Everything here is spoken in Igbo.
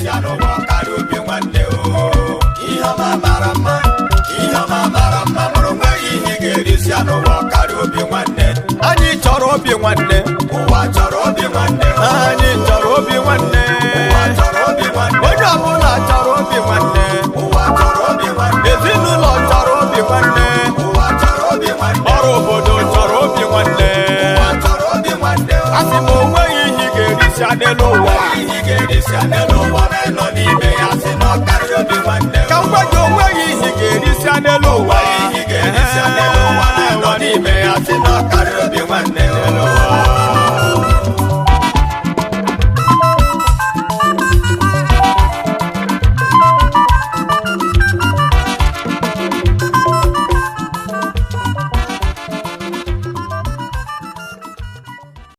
ga-erisi n'ụwa karịa obi nwanne o. Ihe ọma mara mma, ihe ọma mara mma, mụrụ nweghị ihe ị ga-erisi n'ụwa karịa obi nwanne. Anyị chọrọ obi nwanne. Ụwa chọrọ obi nwanne o. Anyị chọrọ obi nwanne. Ụwa chọrọ obi nwanne. Onye ọbụla chọrọ obi nwanne. Ụwa chọrọ obi nwanne. Ezinụlọ chọrọ obi nwanne. Ụwa chọrọ obi nwanne. Ọrụ obodo chọrọ obi nwanne. Ụwa chọrọ obi nwanne o. Asị m, onweghị ihe ị ga-erisi n'elu ụwa. Ihe ị ga-erisi n'elu ụwa na-enọ n'ime ya sị na ọ karịrị obi nwanne o. Ka m gwa gị, onweghị ihe ị ga-erisi n'elu ụwa. Ihe ị ga-erisi n'elu ụwa na-enọ n'ime ya sị na ọ karịrị